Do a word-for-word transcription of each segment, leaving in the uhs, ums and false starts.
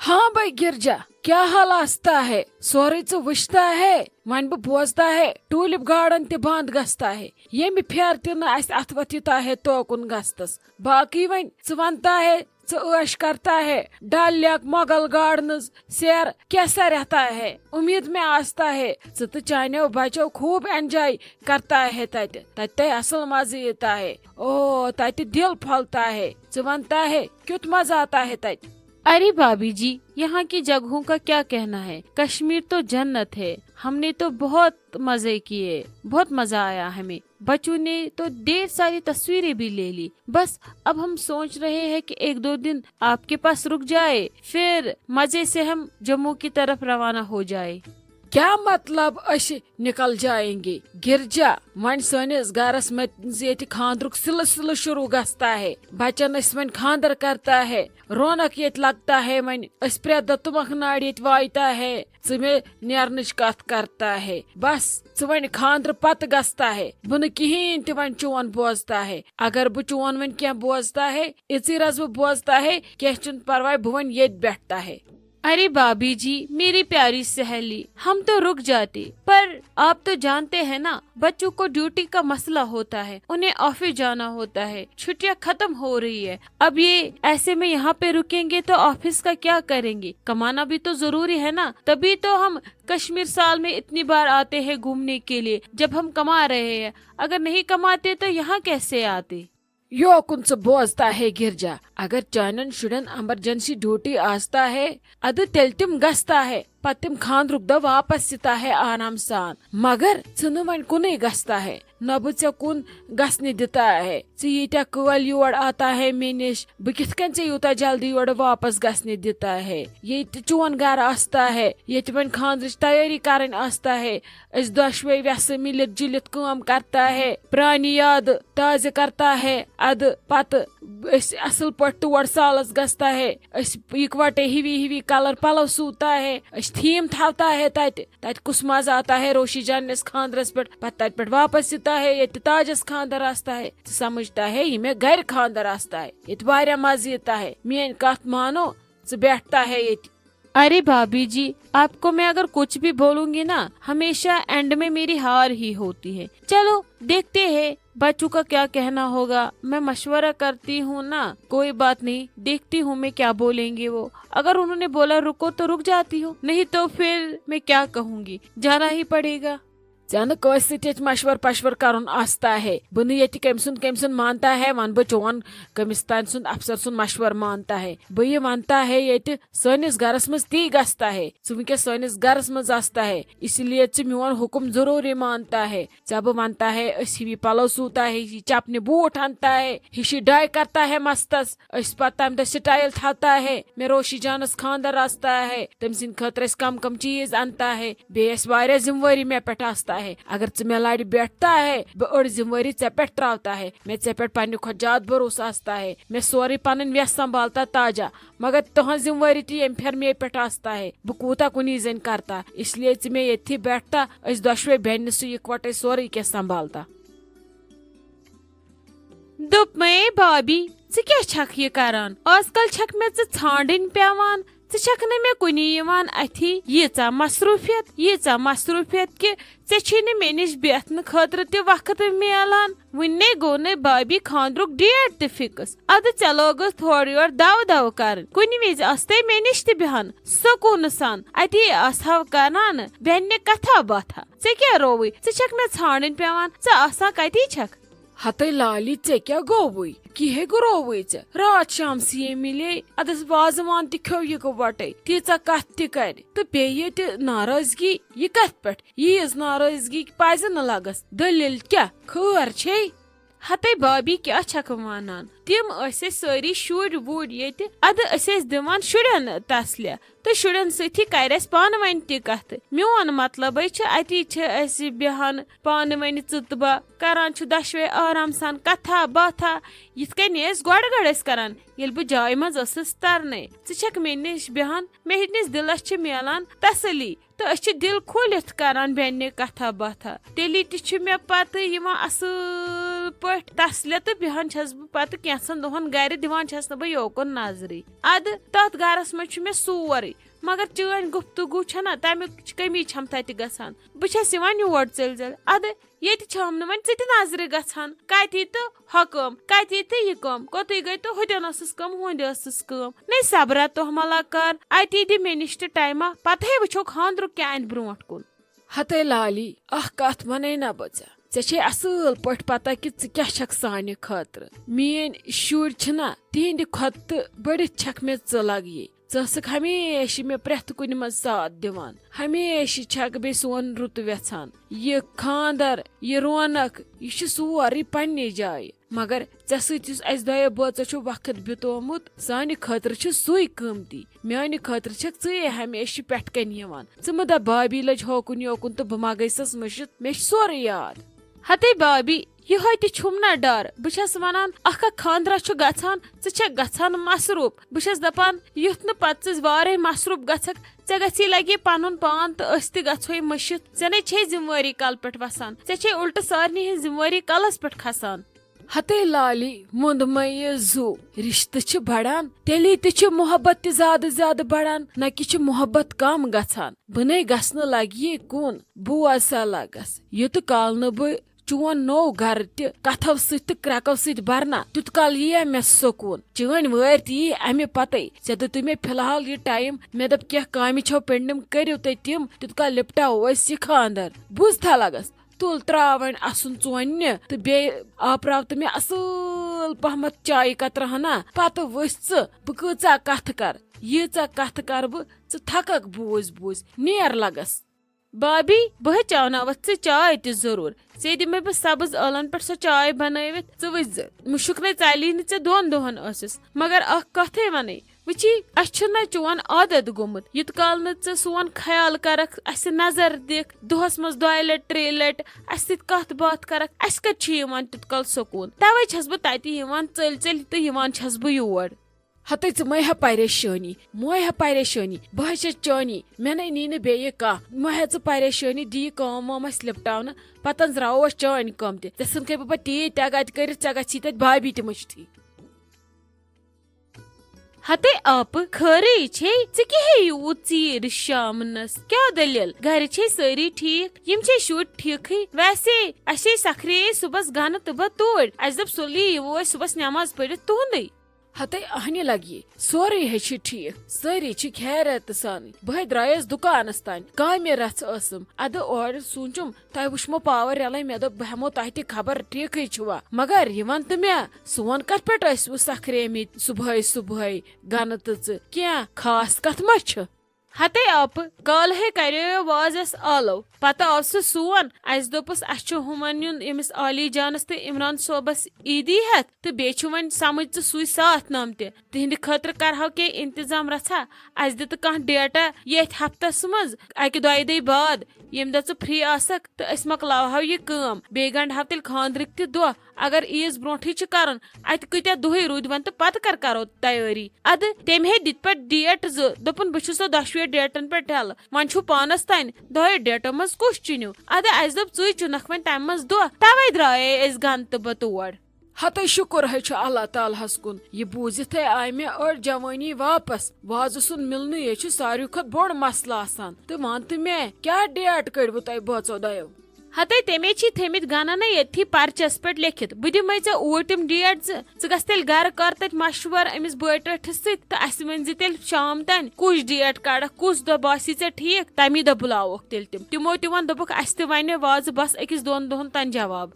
ہاں بھائی گرجا، کیا حال آستا ہے؟ سورُے ژٕ وٕچھتا ہے؟ وۄنۍ بہٕ بوزتا ہے، ٹولپ گارڈن تہِ بند گژھتا ہے، ییٚمہِ پھیرٕ تہِ نہٕ اسہِ اتھ وتھ یُتا ہے توکُن گژھتس۔ باقی وۄنۍ ژٕ ونتا ہے، ژٕ عٲش کرتا ہے، ڈل لیک، مغل گارڈنز، سیر کیسا رہتا ہے؟ امید میں آستا ہے ژٕ تہٕ چانیو بچو خوب انجوائے کرتا ہے تتہِ۔ تتہِ تۄہہِ اصل مزٕ ییٖتا ہے۔ او، تتہِ دل پھۄلتا ہے۔ ژٕ ونتا ہے، کیُتھ مزٕ آتا ہے تتہِ؟ ارے بھابھی جی، یہاں کی جگہوں کا کیا کہنا ہے؟ کشمیر تو جنت ہے۔ ہم نے تو بہت مزے کیے، بہت مزہ آیا ہمیں۔ بچوں نے تو ڈھیر ساری تصویریں بھی لے لی۔ بس اب ہم سوچ رہے ہیں کہ ایک دو دن آپ کے پاس رک جائے، پھر مزے سے ہم جموں کی طرف روانہ ہو جائے۔ کیا مطلب أسۍ نکل جائیں گے؟ گرجا، وۄنۍ سٲنِس گرس منٛز ییٚتہِ خانٛدرُک سلسلہٕ شروع گژھتا ہے، بچن أسۍ وۄنۍ خانٛدر کرتا ہے، رونق ییٚتہِ لگتا ہے، وۄنۍ أسۍ پرٛٮ۪تھ دۄہ تُمبکھ نارِ ییٚتہِ وایتا ہے، ژٕ مےٚ نیرنٕچ کتھ کرتا ہے۔ بس، ژٕ وۄنۍ خانٛدرٕ پتہٕ گژھتا ہے، بہٕ نہٕ کِہیٖنۍ تہِ وۄنۍ چون بوزتا ہے۔ اگر بہٕ چون وۄنۍ کینٛہہ بوزتا ہے، اِژٕے رس بہٕ بوزتا ہے، کینٛہہ چھُنہٕ پرواے، بہٕ وۄنۍ ییٚتہِ بیٹھتا ہے۔ ارے بھابھی جی، میری پیاری سہیلی، ہم تو رک جاتے، پر آپ تو جانتے ہیں نا، بچوں کو ڈیوٹی کا مسئلہ ہوتا ہے، انہیں آفس جانا ہوتا ہے، چھٹیاں ختم ہو رہی ہے۔ اب یہ ایسے میں یہاں پہ رکیں گے تو آفس کا کیا کریں گے؟ کمانا بھی تو ضروری ہے نا، تبھی تو ہم کشمیر سال میں اتنی بار آتے ہیں گھومنے کے لیے، جب ہم کما رہے ہیں۔ اگر نہیں کماتے تو یہاں کیسے آتے؟ یوکُن ژٕ بوزتا ہے گرجا، اگر چانٮ۪ن شُرٮ۪ن ایمرجنسی ڈیوٹی آستا ہے، ادٕ تیٚلہِ تِم گژھتا ہے، پتہٕ تِم خانٛدرُک دۄہ واپس یِتا ہے آرام سان۔ مگر ژٕ نہٕ وۄنۍ کُنُے گژھتا ہے، نہ بہٕ ژےٚ کُن گژھنہِ دِتا ہے۔ ژٕ ییٖتیٛاہ کٲلۍ یور آتا ہے مےٚ نِش، بہٕ کِتھ کٔنۍ ژےٚ یوٗتاہ جلدی یورٕ واپس گژھنہِ دِتا ہے؟ ییٚتہِ چون گرٕ آستا ہے، ییٚتہِ وۄنۍ خانٛدرٕچ تیٲری کرٕنۍ آستا ہے، أسۍ دۄشوے وٮ۪سہٕ مِلِتھ جُلِتھ کٲم کرتا ہے، پرٛانہِ یادٕ تازٕ کرتا ہے، ادٕ پتہٕ أسۍ اصل پٲٹھۍ تور سالس گژھتا ہے، أسۍ یکوٹے ہِوی ہِوی کلر پلو سُوتا ہے، أسۍ تھیم تھاوتا ہے تتہِ۔ تتہِ کُس مزٕ آتا ہے روشی جانس خانٛدرس پٮ۪ٹھ، پتہٕ تتہِ پٮ۪ٹھ واپس یِتا ہے، ییٚتہِ تاجس خانٛدر آستا ہے، ژٕ سمجھتا ہے، یہِ مےٚ گرِ خانٛدر آستا ہے، ییٚتہِ واریاہ مزٕ یِتا ہے۔ میٲنۍ کتھ مانو، ژٕ بیٹھتا ہے ییٚتہِ۔ ارے بھابھی جی، آپ کو میں اگر کچھ بھی بولوں گی نا، ہمیشہ اینڈ میں میری ہار ہی ہوتی ہے۔ چلو دیکھتے ہیں بچوں کا کیا کہنا ہوگا، میں مشورہ کرتی ہوں نا، کوئی بات نہیں، دیکھتی ہوں میں کیا بولیں گے وہ۔ اگر انہوں نے بولا رکو تو رک جاتی ہوں، نہیں تو پھر میں کیا کہوں گی، جانا ہی پڑے گا۔ ژےٚ نہٕ کٲنٛسہِ سۭتۍ ییٚتہِ مشور پشور کرُن آستا ہے۔ بہٕ نہٕ ییٚتہِ کٔمۍ سُنٛد کٔمۍ سُنٛد مانتا ہے، وَنہٕ بہٕ چون کٔمِس تانۍ سُنٛد افسر سُنٛد مشور مانتا ہے۔ بہٕ یہِ وَنتا ہے ییٚتہِ سٲنِس گرس منٛز تی گژھتا ہے۔ ژٕ وٕنکیٚس سٲنِس گرس منٛز آستا ہے، اسی لیے ژٕ میون حُکم ضروٗری مانتا ہے۔ ژےٚ بہٕ وَنتا ہے، أسۍ ہِوی پلو سُوتا ہے، یہِ چپنہِ بوٗٹھ اَنتا ہے، ہِشی ڈاے کرتا ہے مستس۔ أسۍ پتہٕ تمہِ دۄہ سٹایل تھاوتا ہے، مےٚ روشی جانس خانٛدر آستا ہے، تٔمۍ سٕنٛدِ خٲطرٕ أسۍ کم کم چیٖز انتا ہے، بیٚیہِ ٲسۍ واریاہ ذمہٕ وٲری مےٚ پٮ۪ٹھ آستا ہے۔ اگر ژٕ مےٚ لڑِ بیٹھتا ہے، بہٕ أڑ ذمہٕ وٲری ژےٚ پٮ۪ٹھ تراوتا ہے۔ مےٚ ژےٚ پٮ۪ٹھ پننہِ کھۄتہٕ زیادٕ بھروسہٕ آستا ہے۔ مےٚ سورُے پنٕنۍ وٮ۪س سنبھالتا تاجا، مگر تُہنٛز ذمہٕ وٲری تہِ ییٚمہِ پھِرِ مے پٮ۪ٹھ آستا ہے، بہٕ کوٗتاہ کُنی زٔنۍ کرتا، اس لیے ژٕ مےٚ ییٚتھی بیٹھتا، أسۍ دۄشوے بیٚنہِ سُہ یکوٹے سورُے کینٛہہ سنبھالتا۔ دوٚپمَے بھابی، ژٕ کیٛاہ چھکھ یہِ کران؟ آز کل چھکھ مےٚ ژٕ ژھانڈٕنۍ پٮ۪وان، ژٕ چھکھ نہٕ مےٚ کُنی یِوان اَتھی۔ ییٖژاہ مصروٗفیت، ییٖژاہ مصروٗفیت کہِ ژےٚ چھے نہٕ مےٚ نِش بیٹھنہٕ خٲطرٕ تہِ وقت میلان۔ وُنہِ گوٚو نہٕ بھابی خانٛدرُک ڈیٹ تہِ فکس۔ ادٕ ژےٚ لوگُس تھورٕ یورٕ دو دو کرٕنۍ۔ کُنہِ وِزِ آستے مےٚ نِش تہِ بیہان سکوٗنہٕ سان، اتی آسہٕ ہاو کران بیٚنہِ کتھا باتھا۔ ژےٚ کیٛاہ رووُے؟ ژٕ چھکھ مےٚ ژھانڈٕنۍ پٮ۪وان، ژٕ آسان کتی چھکھ؟ ہتے لالی، ژےٚ کیٛاہ گوٚوُے؟ کِہے گوٚرووُے ژےٚ؟ راتھ شام سے مِلے، ادس وازوان تہِ کھیوٚو یِکوٹے، تیٖژاہ کتھ تہِ کرِ۔ تہٕ بیٚیہِ ییٚتہِ ناراضگی، یہِ کتھ پٮ۪ٹھ؟ ییٖژ ناراضگی پزِ نہٕ لگس۔ دٔلیٖل کیٛاہ؟ خٲر چھے؟ ہتے بابی، کیٛاہ چھکھ ونان؟ تِم ٲسۍ أسۍ سٲری شُرۍ وُرۍ ییٚتہِ، ادٕ أسۍ ٲسۍ دِوان شُرٮ۪ن تسلہِ۔ تہٕ شُرٮ۪ن سۭتی کرِ اَسہِ پانہٕ ؤنۍ تہِ کتھٕ۔ میون مطلبے چھُ، اتی چھِ أسۍ بیہان پانہٕ ؤنۍ ژٕتبہ، کران چھِ دۄشوے آرام سان کتھا باتھا، یِتھ کٔنۍ أسۍ گۄڈٕ گۄڈٕ ٲسۍ کران، ییٚلہِ بہٕ جایہِ منٛز ٲسٕس ترنَے۔ ژٕ چھکھ مےٚ نِش بیہان، مےٚ نِش دِلس چھِ میلان تسلی، تہٕ أسۍ چھِ دِل کھوٗلِتھ کران بیٚنہِ کتھا باتھا۔ تیٚلی تہِ چھُ مےٚ پتہٕ یِوان اصٕل پٲٹھۍ تسلہِ تہٕ بیہان چھس بہٕ پتہٕ کینٛژن دۄہن گرِ، دِوان چھس نہٕ بہٕ یوکُن نظرٕے۔ ادٕ تتھ گرس منٛز چھُ مےٚ سورُے، مگر چٲنۍ گفتگو چھنہ، تمیُک کمی چھم تتہِ گژھان۔ بہٕ چھس یِوان یور ژٔلۍ ژٔلۍ۔ ادٕ ییٚتہِ چھم نہٕ وۄنۍ ژٕ تہِ نظرِ گژھان، کتہِ یہِ تہٕ ہۄ کٲم، کتہِ یہِ تہٕ یہِ کٲم، کوٚتٕے گٔے تہٕ ہُتٮ۪ن ٲسٕس کٲم، ہُنٛدِ ٲسٕس کٲم۔ نے صبرا، توہملا کر اتی دِ مےٚ نِش تہِ ٹایما، پتہٕ ہے وٕچھو خاندرُک کیٛاہ اندِ برونٛٹھ کُن۔ ہتے لالی، اکھ کتھ ونَے نہ بہٕ ژےٚ۔ ژےٚ چھے اصٕل پٲٹھۍ پتہ کہِ ژٕ کیٛاہ چھکھ سانہِ خٲطرٕ۔ میٲنۍ شُرۍ چھِنہ، تِہنٛدِ کھۄتہٕ تہٕ بٔڑِتھ چھکھ مےٚ ژٕ لگیے۔ ژٕ ٲسٕکھ ہمیشہِ مےٚ پرٛٮ۪تھ کُنہِ منٛز ساتھ دِوان۔ ہمیشہِ چھکھ بیٚیہِ سون رُت وٮ۪ژھان۔ یہِ خاندر، یہِ رونق، یہِ چھُ سورُے پننہِ جایہِ۔ مگر ژےٚ سۭتۍ یُس اسہِ دۄیو بٲژو چھُ وقت بِتومُت، سانہِ خٲطرٕ چھُ سُے قۭمتی۔ میانہِ خٲطرٕ چھکھ ژٕے ہمیشہِ پٮ۪ٹھ کنہِ یِوان۔ ژٕ مہٕ دپ بابی لٔج ہوکُن یوکُن تہٕ بہٕ ما گٔیسس مٔشِتھ، مےٚ چھُ سورُے یاد۔ ہتے بابی، یِہوے تہِ چھُم نہ ڈر۔ بہٕ چھس ونان، اکھ اکھ خاندرا چھُ گژھان، ژٕ چھکھ گژھان مصروٗف۔ بہٕ چھس دپان، یُتھ نہٕ پتہٕ ژٕ وارے مصروٗف گژھکھ، ژےٚ گژھی لگی پنُن پان تہٕ أسۍ تہِ گژھوے مٔشِتھ۔ ژےٚ نے چھے ذمہٕ وٲری کلہٕ پٮ۪ٹھ وسان، ژےٚ چھے الٹہٕ سارنٕے ہٕنٛز ذمہٕ وٲری کلس پٮ۪ٹھ کھسان۔ ہتے لالی، موٚنٛد مے یہِ زُو، رشتہٕ چھِ بڑان، تیٚلی تہِ چھِ محبت تہِ زیادٕ زیادٕ بڑان، نہ کہِ چھِ محبت کم گژھان۔ بہٕ نے گژھنہٕ لگہِ یہِ کُن، بوز سا لگس، یوٚتہٕ کال نہٕ بہٕ چون نوٚو گرٕ تہِ کتھو سۭتۍ تہٕ کرٛکو سۭتۍ برنہ، تیُت کال ییہ مےٚ سکوٗن۔ چٲنۍ وٲرۍ تہِ یی امہِ پتے۔ ژےٚ دیُتُے مےٚ فی الحال یہِ ٹایم، مےٚ دوٚپ کینٛہہ کامہِ چھو پینڈنگ، کٔرِو تُہۍ تِم۔ تیُت کال لپٹاوو أسۍ یہِ خاندر۔ بوز تھا لگس، تُل تراو وۄنۍ اسُن ژونہِ تہٕ بیٚیہِ آپراو تہٕ مےٚ اصٕل پہمتھ چایہِ قطرٕ ہنا۔ پتہٕ وٕچھ ژٕ بہٕ کۭژاہ کتھٕ کرٕ۔ ییٖژاہ کتھٕ کرٕ بہٕ، ژٕ تھککھ بوٗزۍ بوٗزۍ۔ نیر لگس۔ بابی، بہٕ ہے چاوناوتھ ژےٚ چاے تہِ ضروٗر۔ ژےٚ دِمے بہٕ سبٕز ٲلن پٮ۪ٹھ سۄ چاے بنٲوِتھ، ژٕ وٕچھ زِ مُشُک نے ژلی نہٕ ژےٚ دۄن دۄہن ٲسٕس۔ مگر اکھ کتھے ونے، وٕچھی، اسہِ چھُنہ چون عادت گوٚمُت۔ یوت کال نہٕ ژٕ سون خیال کرکھ، اسہِ نظر دِکھ، دۄہس منٛز دۄیہِ لٹہِ ترٛیٚیہِ لٹہِ اسہِ سۭتۍ کتھ باتھ کرکھ، اسہِ کتہِ چھُ یِوان تیوت کال سکوٗن؟ توے چھس بہٕ تتہِ یِوان ژٔلۍ ژٔلۍ تہٕ یِوان چھس بہٕ یور۔ ہتے ژٕ مہ ہےٚ پریشٲنی، مہ ہےٚ پریشٲنی، بہٕ ہے چھس چٲنی، مےٚ نے نی نہٕ بیٚیہِ کانٛہہ۔ مہ ہےٚ ژٕ پریشٲنی، دِ یہِ کٲم وٲم اسہِ لپٹاونہٕ، پتہٕ انزراوو أسۍ چٲنۍ کٲم تہِ۔ ژےٚ ژھٕنکھے بہٕ پتہٕ تیٖتۍ تہِ گتہِ کٔرِتھ، ژےٚ گژھی تتہِ بھابھی تہِ مٔشتھٕے۔ ہتے آپہٕ، خٲرٕے چھے؟ ژٕ کیٛاہ ہے یوٗت ژیٖرۍ شامنس؟ کیٛاہ دٔلیٖل؟ گرِ چھے سٲری ٹھیٖک؟ یِم چھے شُرۍ ٹھیٖکھٕے؟ ویسے، اسہِ چھے سکھرے صُبحس گنہٕ تہٕ بہٕ توٗرۍ۔ اسہِ دوٚپ، سُلی یِمو أسۍ صُبحس نٮ۪ماز پٔرِتھ تُہُنٛدُے۔ ہتے اہنہِ لگہِ، سورُے ہے چھُ ٹھیٖک، سٲری چھِ خیرت سانٕے۔ بہٕ ہے درٛایس دُکانس تام، کامہِ رژھ ٲسٕم۔ ادٕ اورٕ سوٗنچُم، تۄہہِ وٕچھمو پاور یلے، مےٚ دوٚپ بہٕ ہٮ۪مو تۄہہِ تہِ خبر ٹھیٖکھٕے چھُوا۔ مگر یہِ ون تہٕ مےٚ، سون کتھ پٮ۪ٹھ ٲسوٕ سکھریمٕتۍ صُبحٲے صُبحٲے گنہٕ تہٕ ژٕ؟ کینٛہہ خاص کتھ ما چھِ؟ ہتے آپہٕ، کالہٕ ہے کرییو وازس آلو، پتہٕ آو سُہ سون۔ اسہِ دوٚپُس، اسہِ چھُ ہُمن نیُن، ییٚمِس عالی جانس تہٕ عمران صٲبس عیدی ہٮ۪تھ، تہٕ بیٚیہِ چھُ وۄنۍ سمجھ ژٕ سُے ساتھ نام تہِ۔ تِہنٛدِ خٲطرٕ کرہاو کینٛہہ انتظام رژھا۔ اسہِ دِ تہٕ کانٛہہ ڈیٹا ییٚتھۍ ہفتس منٛز، اکہِ دۄیہِ دۄہہِ بعد، ییٚمہِ دۄہ ژٕ فری آسکھ، تہٕ أسۍ مۄکلاوہاو یہِ کٲم۔ بیٚیہِ گنٛڈہاو تیٚلہِ خانٛدرٕکۍ تہِ دۄہ۔ اگر عیٖز برونٹھٕے چھُ کرُن، اتہِ کۭتیاہ دۄہٕے روٗدۍ وۄنۍ تہٕ پتہٕ کر کرو تیٲری؟ ادٕ تٔمۍ ہے دِتۍ پتہٕ ڈیٹ زٕ، دوٚپُن، بہٕ چھُسو دۄشوٕے ڈیٹن پٮ۪ٹھ یلہٕ۔ وۄنۍ چھُو پانس تانۍ، دۄیو ڈیٹو منٛز کُس چُنِو؟ ادٕ اسہِ دوٚپ، ژٕے چُنکھ وۄنۍ تمہِ منٛز دۄہ، توے درٛایے أسۍ گنہٕ تہٕ بہٕ تور۔ ہتے شُکر ہے چھُ اللہ تعالیٰ ہس کُن، یہِ بوٗزِتھ ہے آیہِ مےٚ أڑ جوٲنی واپس۔ وازٕ سُنٛد مِلنُے ہے چھُ ساروی کھۄتہٕ بوٚڑ مسلہٕ آسان۔ تہٕ وَن تہٕ مےٚ، کیٛاہ ڈیٹ کٔڑوٕ تۄہہِ بٲژو دۄیو؟ ہتے تٔمے چھی تھٲمٕتۍ گنہ نہ ییٚتھی پرچس پٮ۪ٹھ لیکھِتھ۔ بہٕ دِمے ژےٚ اوٗرۍ تِم ڈیٹ زٕ۔ ژٕ گژھ تیٚلہِ گرٕ، کر تتہِ مشور أمِس بٲے ٹٲٹھِس سۭتۍ تہٕ اسہِ ؤنۍ زِ تیٚلہِ شام تام کُس ڈیٹ کڑکھ، کُس دۄہ باسی ژےٚ ٹھیٖک، تمی دۄہ بُلاووکھ تیٚلہِ تِم۔ تِمو تہِ ووٚن، دوٚپُکھ، اسہِ تہِ ونہِ وازٕ بس أکِس دۄن دۄہن تام جواب۔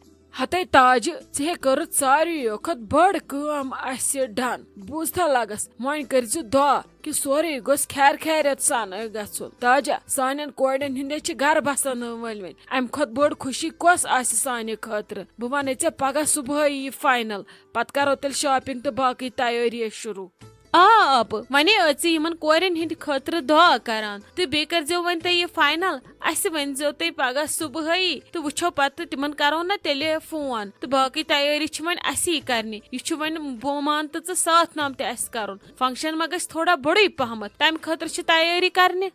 ہتے تاجہِ، ژےٚ ہے کٔرٕتھ ساروِیو کھۄتہٕ بٔڑ کٲم اسہِ ڈن۔ بوٗزتھا لگس، وۄنۍ کٔرۍ زِ دعا کہِ سورُے گوٚژھ خیر خیریت سان گژھُن۔ تاجہ، سانٮ۪ن کورٮ۪ن ہٕنٛدے چھِ گرٕ بسن وٲلۍ وۄنۍ۔ امہِ کھۄتہٕ بٔڑ خوشی کۄس آسہِ سانہِ خٲطرٕ؟ بہٕ ونَے ژےٚ پگاہ صبحٲیی یہِ فاینل، پتہٕ کرو تیٚلہِ شاپنگ تہٕ باقٕے تیٲری أسۍ شروع۔ آ آپہٕ، ونے ٲژٕ یِمن کورٮ۪ن ہٕنٛدِ خٲطرٕ دعا کران، تہٕ بیٚیہِ کٔرۍزیو وۄنۍ تُہۍ یہِ فاینل۔ اسہِ ؤنۍزیو تُہۍ پگاہ صبحٲیی، تہٕ وٕچھو پتہٕ تِمن کرو نہ تیٚلہِ فون، تہٕ باقٕے تیٲری چھِ وۄنۍ اسی کرنہِ۔ یہِ چھُ وۄنۍ بہٕ مان تہٕ ژٕ ساتھ نام تہِ اسہِ کرُن۔ فنکشن ما گژھِ تھوڑا بوٚڑُے پہمتھ، تمہِ خٲطرٕ چھِ تیٲری کرنہِ۔